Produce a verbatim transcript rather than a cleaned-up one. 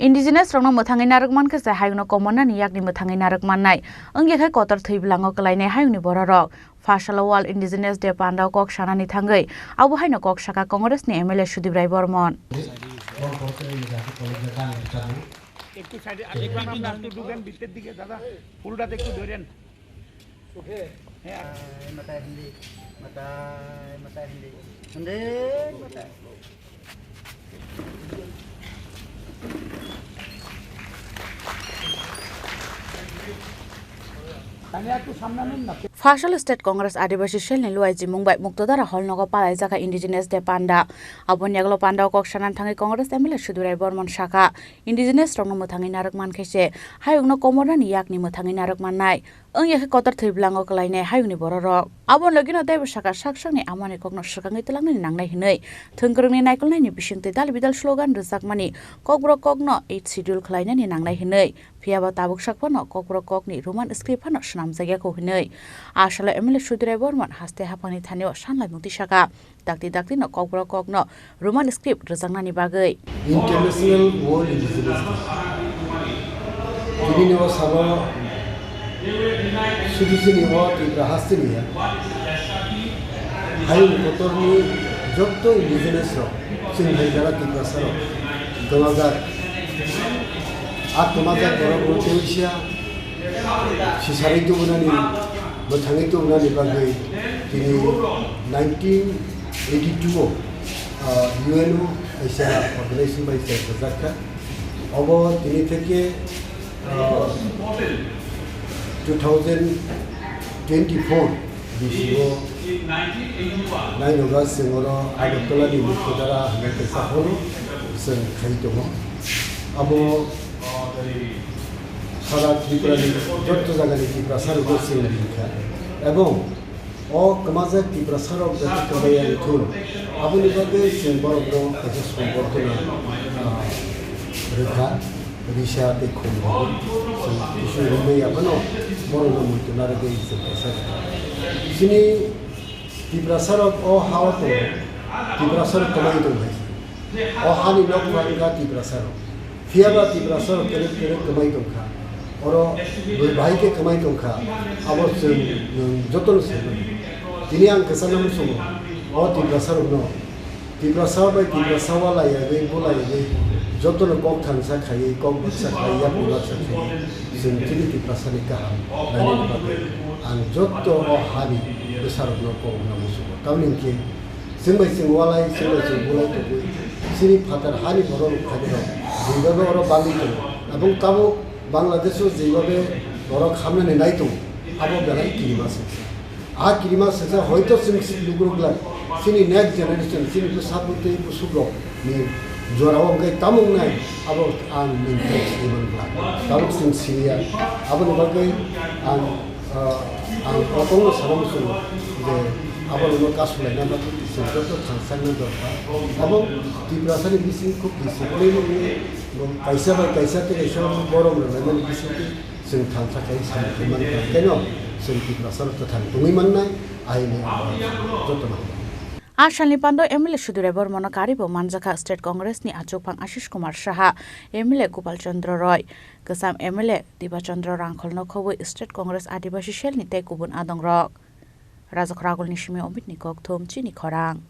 Indigenous rokno mwthangwi narwk mankhe se hayungno komornani yakni mwthangwi narwk mannai. Wngya khe kotor thwi bwlango kwlainai hayungni bororok. Phasalo World Indigenous Day pandao kok sanani thangwi abo haino kok sakha Congress ni M L A Sudip Rai Bormon. একটু সাইডে, একটু আপনার একটু ঢুকেন ভিতরের দিকে দাদা, ফুলটাতে একটু ধরেন। হ্যাঁ। মাথায় হিন্দি, মাথায়, মাথায় হিন্দি, হিন্দি, মাথায়। Phasalo State Congress Adibasi Cell ni luai jimung bai Muktodara Hall nogo palaijak kha Indigenous Day panda. Aboni yagulo pandao kok sanani thangwi Congress M L A Sudip Rai Bormon sakha, Indigenous rokno mwthangwi narwk mankhe se hayungno komornani yakni mwthangwi narwk mannai. Wngya khe kotor thwi bwlango kwlainai hayungni bororok. Aboni logino teibo sakha sak sakni amani kokno swkangwi twlangnani nangnai hwnwi thwngkwrwngni naikolnaini bisingtwi dal bidal slogan rwjakmani Kokborok kokno eighth schedule khwlainani nangnai hwnwi. Phiyaba tabuk sak phano Kokborok kokni Roman script phano swnamjakya kho hwnwi. Asalo M L A Sudip Rai Bormon haste haphangni thanio sanlaimung tisakha. Dakti dakti no Kokborok kokno Roman script rwjaknani bagwi. International World Indigenous Day. Tini ni o salo sudu chini o Tripura haste ni ya. Hayung kotor ni jotto indigenous rok, chini hai jara Tiprasa rok, Donga jat. A Donga jat borok no teisa sisarwi tubunani, mwthangwi tubunani bagwi tini nineteen eighty-two o, ah, U N O kaisa organization bai chengkajak kha. Obo tini theke, ah, two thousand twenty-four bisingo nainoga chwng oro Agartala ni Muktodara hwnwi kaisa hall chwng khai tongo. Abo sara Tripura ni jotto jaga ni Tiprasa rokno chwng ringkha. Ebong o kwmajak Tiprasa rok jati kwmai ya thun, aboni bagwi chwng borok no kaisa somborthona, ah, rwkha, risa tei khum rwkha. Chwng kisu ringwi ya phano borok no muitu narwgwi chwng kaisa rwkha. Chini Tiprasa rok o ha o tongo, Tiprasa rok kwmai tong hai. O hani nok phai wngkha Tiprasa rok. Phiyaba Tiprasa rok kerek kerek kwmai tongkha. Oro bwrwi bahai khe kwmai tongkha. Abo chwng, nwng jotono saimanwi. Tini ang kwchangma muchungo o Tiprasa rokno, Tiprasa bai Tiprasa wala yagwi, bula yagwi, jotono kok thansa khaiwi, kok baksa khaiwi, yapri baksa khaiwi, chwng chini Tiprasani kaham nainani bagwi ang jotto o hani bwsarokno kok wngna muchungo. Tamni hwnkhe, chwng bai chwng walai, chwng bai chwng bulai tongwi, chini phatar hani borok rok khairok, jeibabe oro bagwi tongo. Abong tabuk Bangladesh o jeibabe borok hamnani nai tongo, abo belai kirima se. A kirima se se hoito chwng si lukurok lai, chini next generation, chini bwsa bwtwi bwswk rok ni jora o hwnkhe tamo wngnai, abo ang nini tei sini mankha. Tabuk chwng siniya, aboni bagwi ang Ah, ang kokno sana muchungo je abono kasulaina bagwi chwng joto thangchakna dorkar. Abo Tiprasani bising khub discipline wngwi bo kaisa bai kaisa tei kaisa borom rwlaimani bisingtwi chwng thangchak khai samung khai mankha. Keno chwng Tiprasarok kwthang tongwi mannai, aini ang jotono. A salni pando M L A Sudip Rai Bormano karibo manjakha State Congress ni achukphang Ashish Kumar Saha, M L A Gopal Chandra Roy, Kwcham M L A Diba Chandra Rangkholno khobwi State Congress Adibasi Cell ni tei kubun adongrok. Rajakhor Agulni simi Omitni kokthum chini khorang.